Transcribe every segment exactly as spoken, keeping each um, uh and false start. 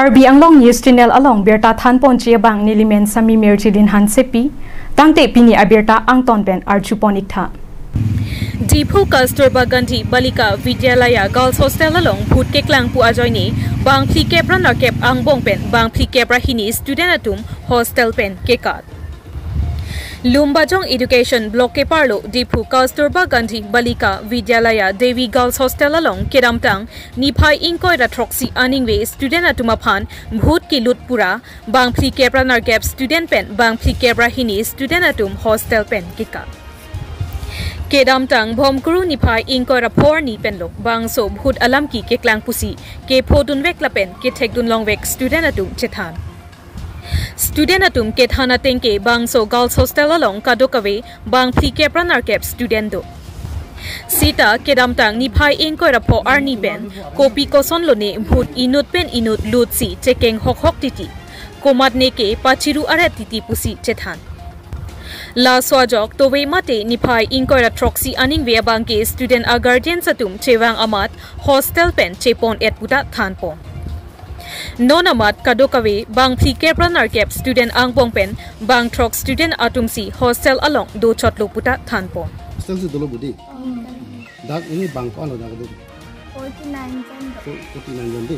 Karbi Anglong News Channel along birta thanponji abang nelimen Sami Mirjilin Hansepi, tangte pini abirta angton pen arjupon iktha. Diphu Kasturba Gandhi Balika Vidyalaya Girls Hostel along bhut keklang pu ajoine bang phlikep ra nerkep angbong pen bang phlikep ra hini student atum hostel pen kekat. Lumbajong Education Block keparlo Diphu Kasturba Gandhi Balika Vidyalaya Devi Girls Hostel along kedamtang niphai ingkoi ra throksi aningve student atum aphan bhut kelut pura bang phlikep ra nerkep student pen bang phlikep ra hini student atum hostel pen kekat. Kedamtang Bhomkuru niphai ingkoi ra pho arni penlo bangso bhut alam ke keklang pusi kephodun vek lapen kethekdun long vek student atum chethan. Student atum kethan ateng ke bangso girls hostel along kadokave bang phlikep ra nerkep student do. Sita kedamtang niphai ingkoi ra pho arni pen kopi koson lone bhut inut pen inut lutsi chekeng hokhok titi, komatne ke pachiru aret titi pusi chethan. Laso ajok tove mate niphai ingkoi ra throksi aningve abang ke student a guardians atum chevang amat hostel pen chepon et puta thanpon. Non amat kadokave bang phlikep ra nerkep student angbong pen bang throk student atum si hostel along dochotlo puta thanpon. Hostel si dolo budi. Dak ini bang ko-an lo dak do? Forty-nine jon do. Fo-, forty-nine jon di.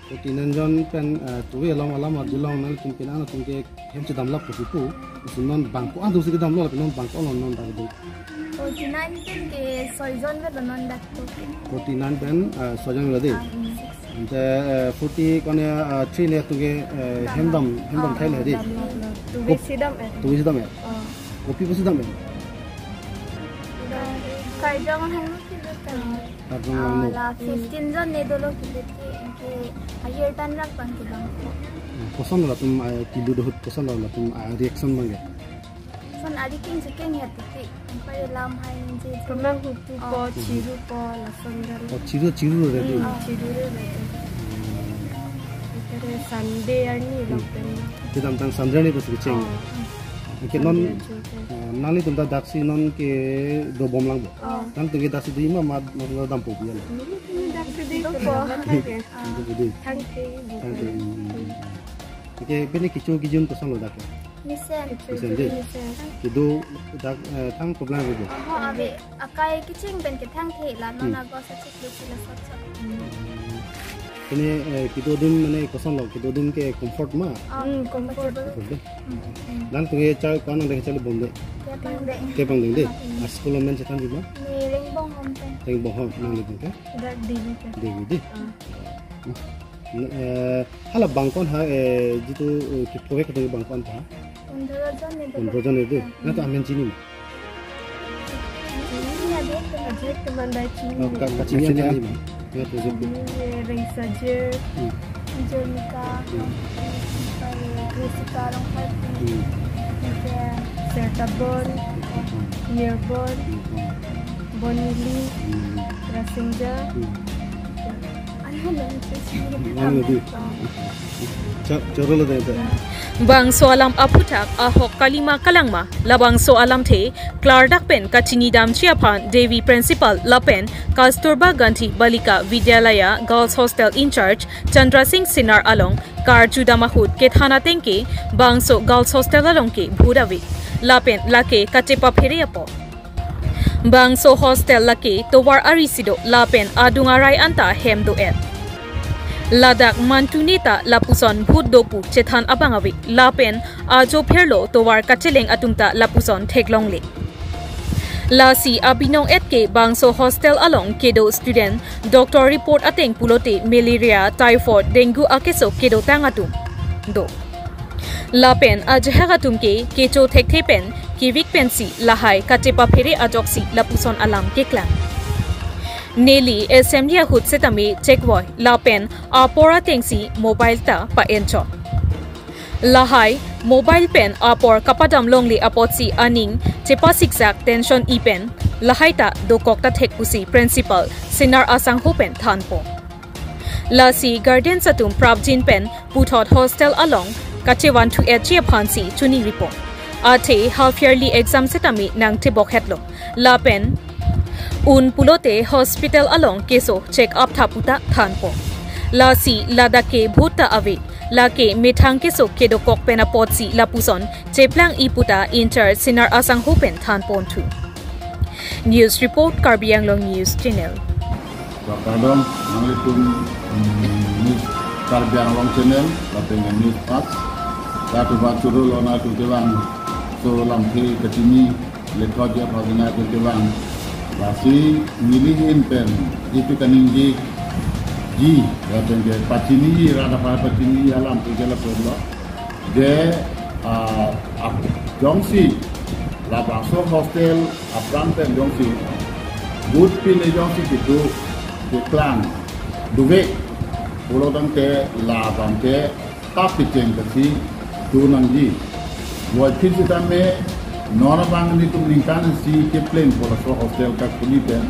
Forty-nine jon pen, eh, tove alam alam arjulong nangtum ke nangtum ke hem chedam lap pusi pu. Isi non bang ko-an do si kedam lo, non bang ko-an lo non dak do? Forty-nine pen ke soi jon velo non dak do. Forty-nine pen, eh, soi jon velo di. Ah, six. Ante, eh, forty kone, eh, three le atum ke, eh, hemdam, hemdam thai le di. Tove si dam et. Tove si dam et. Oh. Kopi pusi dam et? Karjong hang lo kilut kan. Karjong hang lo. Ah, la fifteen jon ne dolo kilut ke, ke ahir tan rak bang ke bang. Koson lo latum, eh, kilut ahut koson lo latum, eh, reaction bang ke? Son ari king chekeng ya titi. Pai lam hai je. Kemang hutu po, chiru po, lason dan. Oh, chiru, chiru re di. Hmm, chiru re di. Itere Sunday arni lo pen. Kedamtang Sunday arni pusi kecheng. Oh. Anke non, Sunday ajo ke. Eh, nanglitum ta daksi non kedo bom lang bo. Oh. Nangtum ke daksi di ma mat mat lo dampo biya lo. Nangtum ke daksi di po. Dampo di. Thangte. Thangte. Hmm. Anke pini kecho kejun koson lo dak ke? Mesen. Mesen di. Mesen. Kedo dak, eh, thang problem ave bo? Oho, ave. Akai kecheng pen ke thangthe la non agos achiklo si la sot sot. Pini, eh, kedo adim mane koson lo, kedo adim ke comfort ma? Hmm, comfortable. Comfort di. Hmm. Nangtum ke char ko-an nang dek char bom de? Kepangdeng. Kepangdeng di. Hmm. A school amen chethan di ma? Ne Rengbong Home pen. Rengbong Home, nanglitum ke? Dak Devi pen. Devi di. Ah. Eh, hala bang ko-an ha, eh, jitu, eh, keprovide kedo bang ko-an ha? Pondro jon ne do. Pondro jon ne do. Hmm. Nangtum amen chini ma? Chini ya de. Ajit teman dai chini. Oh, ka, kachini amen chini ma? Nangtum ajit. Chini, eh, Rengsajer. Hmm. Jolika. Hmm. Jessica Rongpharpi. Hmm. Sertabon. Hmm. Nirbon. Hmm. Bonili. Hmm. Rasinja. Hmm. Ano lang, sis? Ano di? Cha-, choro lo tenta. Bangso alam aphuthak ahok kalima kalangma, labangso alamthe klardak pen kachinidamji aphan Devi Principal lapen Kasturba Gandhi Balika Vidyalaya Girls Hostel in charge Chandra Singh Sinar along karjudam ahut kethan ateng ke bangso Girls Hostel along ke bhut ave lapen lake kachepaphere apot. Bangso hostel lake tovar ari si do lapen adung arai anta hem do et. Ladak mantu neta lapuson bhut do pu chethan abang ave lapen ajo pherlo tovar kacheleng atum ta lapuson theklongle. Lasi abinong et ke bangso hostel along kedo student doctor report ateng pulote malaria, typhoid, dengue akeso kedotang atum do. Lapen ajahak atum ke kecho thekthe pen kevik pensi lahai kachepaphere ajoksi lapuson alam keklang. Neli assembly ahut setame chekvoi lapen apor atengsi mobile ta pa-enchot. Lahai mobile pen apor kapadam longle apotsi aning chepasiksak tension-i pen lahai ta dokok ta thek pusi Principal Sinar asangho pen thanpo. Lasi guardians atum prapjin pen puthot hostel along kachevanthu etji aphansi choningripo. Athe half yearly exam setame nangtebok hetlo. Lapen un pulote hospital along keso check up tha puta thanpo. Lasi ladak ke vote ta ave, lake methang keso kedokok pen apotsi lapuson cheplang-i puta in-charge Sinar Asangho pen thanponthu. News report, Karbi Anglong News Channel. Kardom, nanglitum, mm, News Karbi Anglong Channel, lapen News Fast. Latum bachuru lo nangtum kevang, so lamthe kachini, lethot ya phajana tum kevang. Lasi neli ahin pen ipi kaningje ji, lapen ke pachiniji, rat aphan pachiniji alam tum ke lapulo. Je, ah, ap-, jongsi labangso hostel aphrang pen jongsi vote pine jongsi kedo, keklang dovek pulo tangte labang ke ta picheng kesi do nangji. Voiphit sitame non abang nelitum ningkan isi kepleng pulo laso hostel kakhuli pen.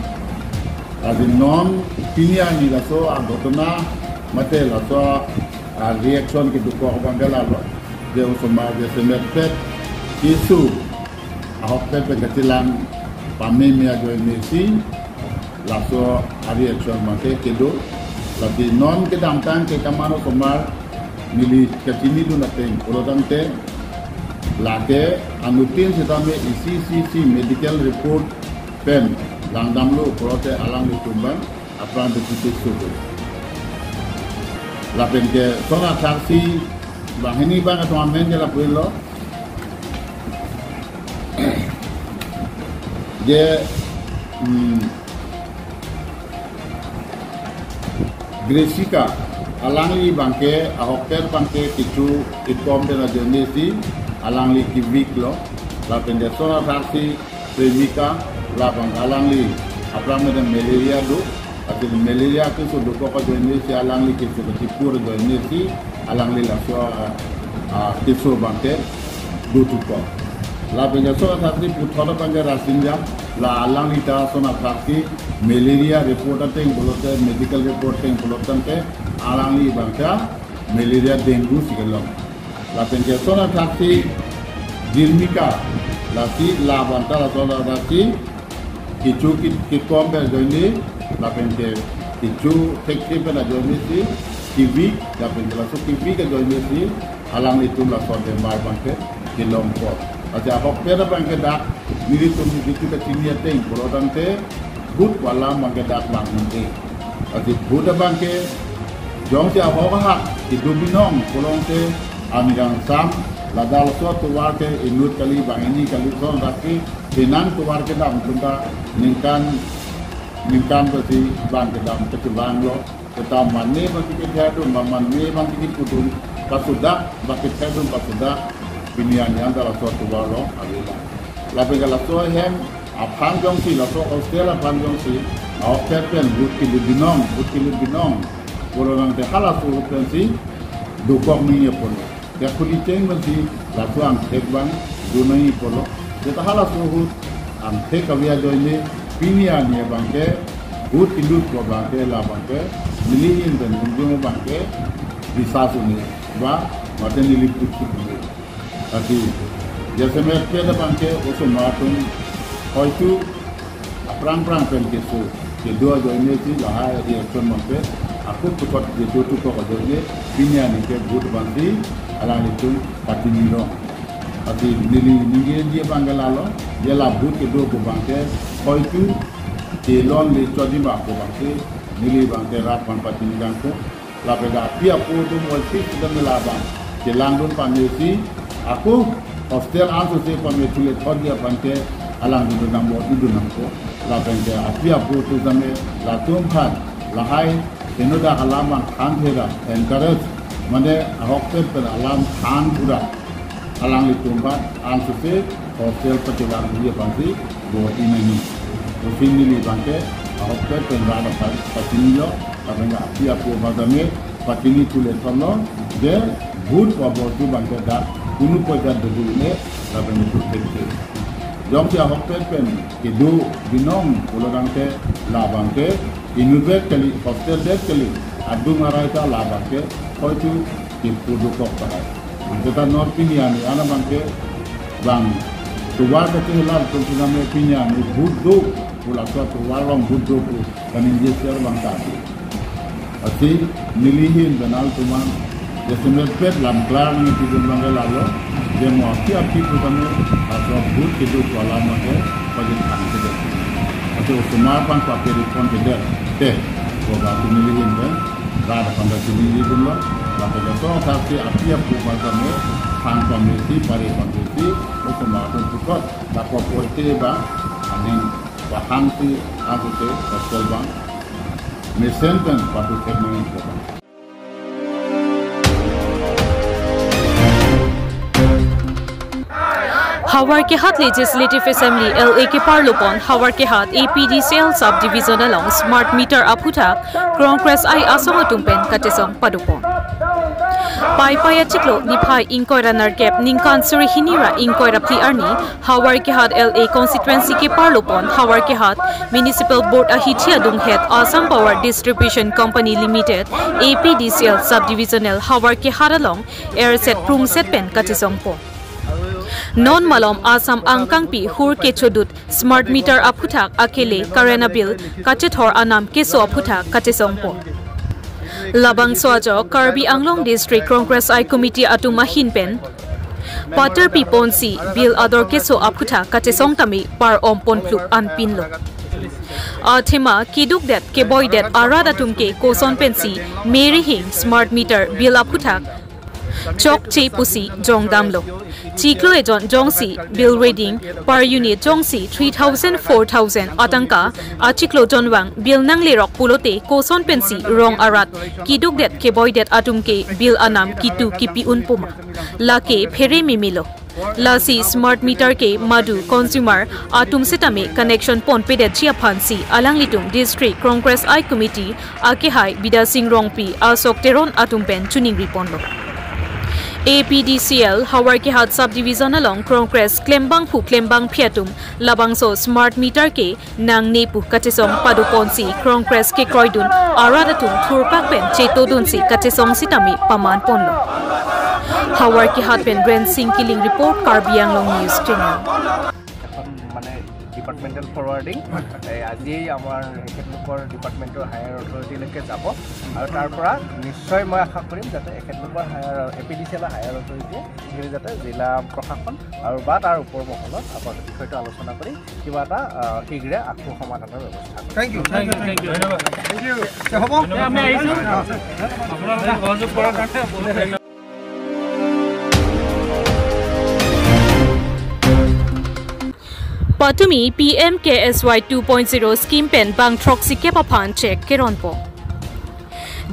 Lasi non pini arni laso aghotona mate laso a-reaction kedokok abang ke lalo. Je osomar je semet pet keso ahokpet pen kachelang pameme ajoine si laso a-reaction abang ke kedo. Lasi non kedamtang ke kaman osomar neli kachinidun ateng pulo tangte lake anuttin sitame isi isi isi medical report pen langdamlo pulote alanglitum abang aphrang de titik suku. Lapen ke son athaksi banghini abang atum amen ke lapulo. Je, hmm, Gresika, alangli abang ke ahokpet abang ke kecho kekom pen ajoine si alangli kevik lo. Lapen ke son athaksi Premika, labang alangli aphrang pen malaria do, lasi malaria keso dokok ajoine si alangli keso kachipur ajoine si alangli laso, ah, ah, keso abang ke dothukok. Lapen ke son athaksi puthot abang ke Rasinja, la alangli ta son athaksi malaria report ateng pulote, medical report ateng pulo tangte alangli abang ta malaria dengue si kelong. Lapen ke son athaksi Dirmika, lasi labang ta la son athaksi kecho ke, kekom pen ajoine, lapen ke kecho thekthe pen ajoine si kevik, lapen ke laso kevik ajoine si alanglitum laso bemar abang ke kelong apot. Lasi ahokpet abang ke dak nelitum kecho kachini ateng pulo tangte vote pu alam abang ke dak vang nangji. Lasi vote abang ke jongsi ahok ahak kedo binong pulo tangte amirang sam ladak laso atovar ke inut kali, banghini kali, son dak ke penang tovar kedam atum ta ningkan, ningkan pensi bang kedam kachevanglo. Seta mane abang ke kethedun, bang mane abang ke kipudun, pasodak abang kethedun, pasodak pini arni anta laso atovar along avelang. Lapen ke laso ahem aphan jongsi, laso hostel aphan jongsi ahokpet pen vote kelut binong, vote kelut binong pulo tangte halaso ahut pensi dokok nangji apotlo. Kakhuli cheng pensi laso angthek abang do nangji apotlo. Seta halaso ahut angthek ave ajoine pini arni abang ke vote kelutpo abang ke, labang ke neli ahin pen kunjung abang ke bisas un-e ba mate neli puthot un-e. Lasi jasemet pet abang ke osomar atum hoitu aphrang phrang pen keso kedo ajoine si lahai reaction abang ke ako puthot kedo dokok ajoine pini arni ke vote abang si alanglitum pachini rong. Lasi neli ningjeji abang ke lalo, je la vote kedo pu abang ke hoitu kelongle chojima pu abang ke neli abang ke rat aphan pachini nangkok. Lapen ke api apo atum voiphit sitame labang kelangdun pame si ako hostel ansose pame thule thotji aphan ke alanglitum nangbo idun nangkok. Lapen ke api apo atum sitame latum aphan lahai henodak alam abang than thera, encourage, mane ahokpet pen alam than pura alanglitum aphan ansose hostel pachevangji aphansi bor-i nangji pusi neli abang ke ahokpet pen rat aphan pachinilo. Lapen ke api apo aphan tame pachini thule thotlo, je vote pu abor tu abang ke dak kunu pojat dodune, lapen ke pu thekthe. Jongsi ahokpet pen kedo binong pulo tangte labang ke inutvet kali, hostel det kali, adung arai ta labang ke hoitu kepu dokok tahai. Ante ta non pini arni an abang ke bang tovar kachehela atum sitame pini arni vote do pu, laso tovar along vote do pu kaningje ser abang ta ave. Lasi neli ahin pen nangtumphan jasemet pet lam klar nangpidun abang ke lalo, je mo aphi aphi pu tame, asor booth kedo pu alam ke pajir thang kedo. Lasi osomar aphan pape ripon kedo te, ko ba tu neli ahin pen rat aphan ta chini di dunlo, lapen joto athak si aphi aphi pu tame, thang pamesi, pare pamesi, osomar atum pukot, lapu porte ba, aning pahang si, aku te, hostel bang, mesen pen patu tek main ko. Howraghat Legislative Assembly L A keparlopon Howraghat A P D C L subdivision along smart meter aphuthak Congress I asong atum pen kachesong padopon. Paipai achiklo niphai ingkoi ra nerkep ningkan suri hini ra ingkoi ra phli arni Howraghat L A constituency keparlopon Howraghat Municipal Board ahithi adunghet Assam Power Distribution Company Limited A P D C L subdivisional Howraghat along erset prungset pen kachesongpo. Non malom Assam angkangpi hur kechodut smart meter aphuthak akele current bill kachethor anam keso aphuthak kachesongpo. Labangso ajok Karbi Anglong District Congress I Committee atum ahin pen patar piponsi bill ador keso aphuthak kachesong tame par-om ponphlu anpinlo. Athema kedukdet keboidet arat atum ke koson pensi merihing smart meter bill aphuthak chokche pusi jongdamlo. Chiklo ejon jongsi bill reading per unit jongsi three thousand, four thousand atangka, achiklo jonvang bill nanglerok pulote koson pensi rong arat kedukdet keboidet atum ke bill anam kitu kipi unpo ma? Lake phere mimilo. Lasi smart meter ke madu consumer atum setame connection ponpedetji aphansi alanglitum District Congress I Committee akehai Bidya Sing Rongpi, Ashok Teron atum pen choningriponlo. A P D C L Howraghat subdivision along Congress klembangphu klembangphi atum labangso smart meter ke nangne pu kachesong padoponsi Congress kekroidun arat atum thurpak pen chetodunsi kachesong sitame pamanponlo. Howraghat pen Rensing Killing report, Karbi Anglong News Channel. এখন মানে departmental forwarding, এই আজিয়েই আমাৰ এখেতলোকৰ ডিপাৰ্টমেণ্টৰ হায়াৰ অথৰিটিলৈকে যাব আৰু তাৰ পৰা নিশ্চয় মই আশা কৰিম যাতে এখেতলোকৰ higher, A P D C এলৰ হায়াৰ অথৰিটিয়ে এইখিনি যাতে জিলা প্ৰশাসন আৰু বা তাৰ ওপৰ মহলত আমাৰ বিষয়টো আলোচনা কৰি কিবা এটা, আহ, শীঘ্ৰে আকো সমাধানৰ ব্যৱস্থা কৰে। Thank you. Thank you, thank you. ধন্যবাদ। Thank you। হ'ব। আমি আহিছোঁ। আপোনালোকে সহযোগ কৰাৰ কাৰণে বহুত ধন্যবাদ। Patumi P M K S Y two point zero scheme pen bang throksi kep aphan cheque keronpo.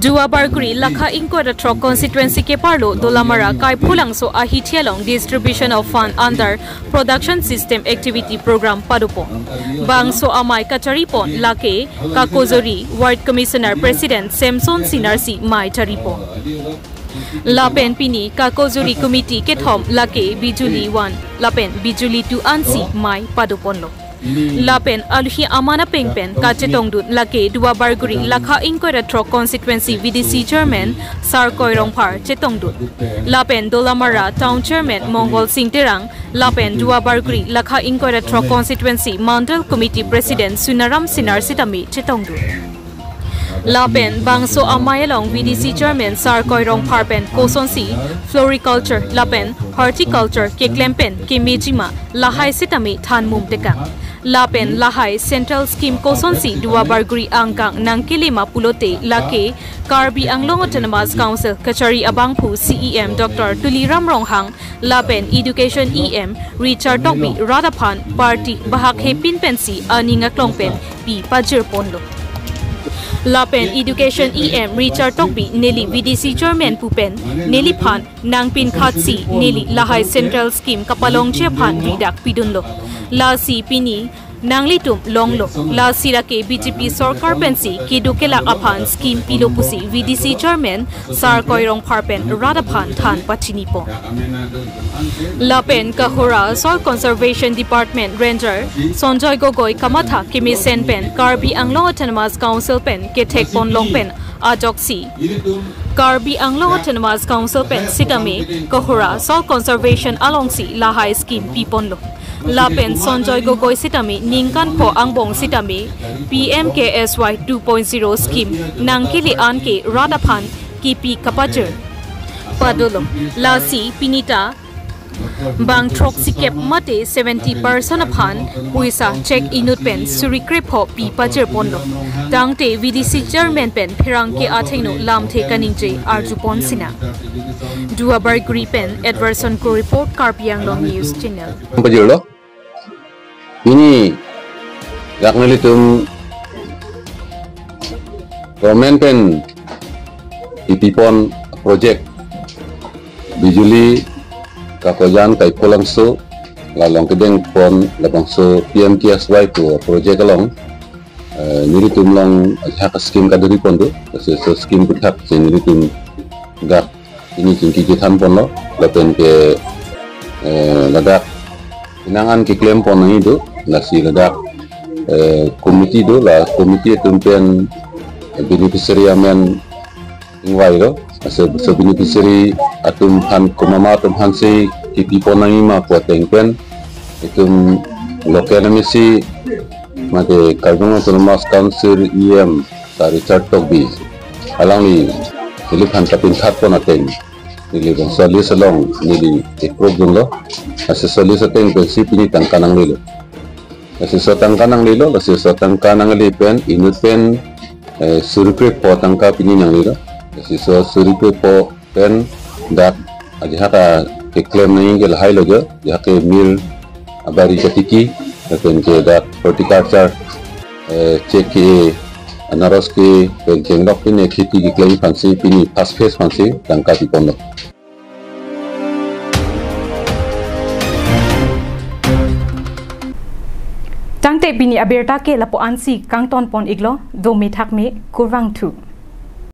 Duarbagori Lakha ingkoi ra throk constituency keparlo Dolamara Kaipholangso ahithi along distribution of fund under production system activity program padopo. Bangso amei kacharipon lake Kakojori Ward Commissioner President Samson Sinarsi mei charipo. Lapen pini Kakojori Committee kethom lake Bijuli one lapen Bijuli two ansi mei padoponlo. Lapen aluhi aman apeng pen kachetongdun lake Duarbagori Lakha ingkoi ra throk constituency V D C chairman Sarkoi Rongphar chetongdun. Lapen Dolamara Town Chairman Mongol Sing Terang, lapen Duarbagori Lakha ingkoi ra throk constituency Mandal Committee President Sunaram Sinar sitame chetongdun. Lapen bangso amei along V D C chairman Sarkoi Rongphar pen kosonsi floriculture lapen horticulture keklem pen kemejima lahai sitame thanmum tekang. Lapen lahai central scheme kosonsi Duarbagori angkang nangkelema pulote lake Karbi Anglong Autonomous Council kachari abangphu C E M Doctor Tuliram Ronghang lapen Education E M Richard Tokbi rat aphan party bahak hepin pensi aning aklong pen pi pajirponlo. Lapen Education E M Richard Tokbi neli V D C chairman pu pen neliphan nangpinkhatsi neli lahai central scheme kapalongji aphan ridak pidunlo. Lasi pini nanglitum longlo, lasi lake B J P sorkar pensi kedo kelak aphan scheme pilo pusi V D C chairman Sarkoi Rongphar pen rat aphan than pachinipo. Lapen Kohora Soil Conservation Department Ranger Sanjoy Gogoi kamatha kemesen pen Karbi Anglong Autonomous Council pen kethekpon long pen ajoksi Karbi Anglong Autonomous Council pen sitame Kohora Soil Conservation alongsi lahai scheme piponlo. Lapen Sanjoy Gogoi sitame ningkan pho angbong sitame P M K S Y two point zero scheme nangkele an ke rat aphan kipi kapajir padolo. Lasi pini ta bang throksi kep mate seventy percent aphan puisa cheque inut pen suri krepho pi pajir ponlo. Tangte V D C chairman pen pherangke athengno lamthe kaningje arju pon sinang. Duar Bagori pen Edwardson Kro report, Karbi Anglong News Channel. Pajirlo. Pini dak nelitum government pen ipipon project bijuli kakojan kaipolangso la along kedeng pon labangso P M K S Y pu project along, eh, nelitum along ajahak scheme kaduri pon do, lasi laso scheme aphuthak si nelitum dak pini chingki chethan ponlo, lapen ke, eh, ladak inangan keklem pon nangji do, lasi ladak, eh, committee do, la committee atum pen beneficiary amen ingvailo, lasi laso beneficiary atum aphan komat atum aphan si kipi pon nangji ma pu ateng pen itum local M A C mate Karbi Anglong Autonomous Council E M ta Richard Tokbi alangli neliphan kapinthat pon ateng neli bangso list along neli approve dunlo. Lasi laso list ateng pensi pini tangka nanglelo. Lasi laso tangka nanglelo, lasi laso tangka nangle pen inut pen, eh, suri krepho tangka pini nanglelo. Lasi laso suri krepho pen dak ajahak keklem nangji ke lahailo jo, ajahak ke mil abari katiki, lapen ke dak horticulture, eh, cheque ke-e, anaros ke-e, pen chenglok pine kheti keklem aphansi pini first phase aphansi tangka piponlo. Tangte pini abirta ke lapu-an si kangton pon iklo, do methak me, kurvangthu.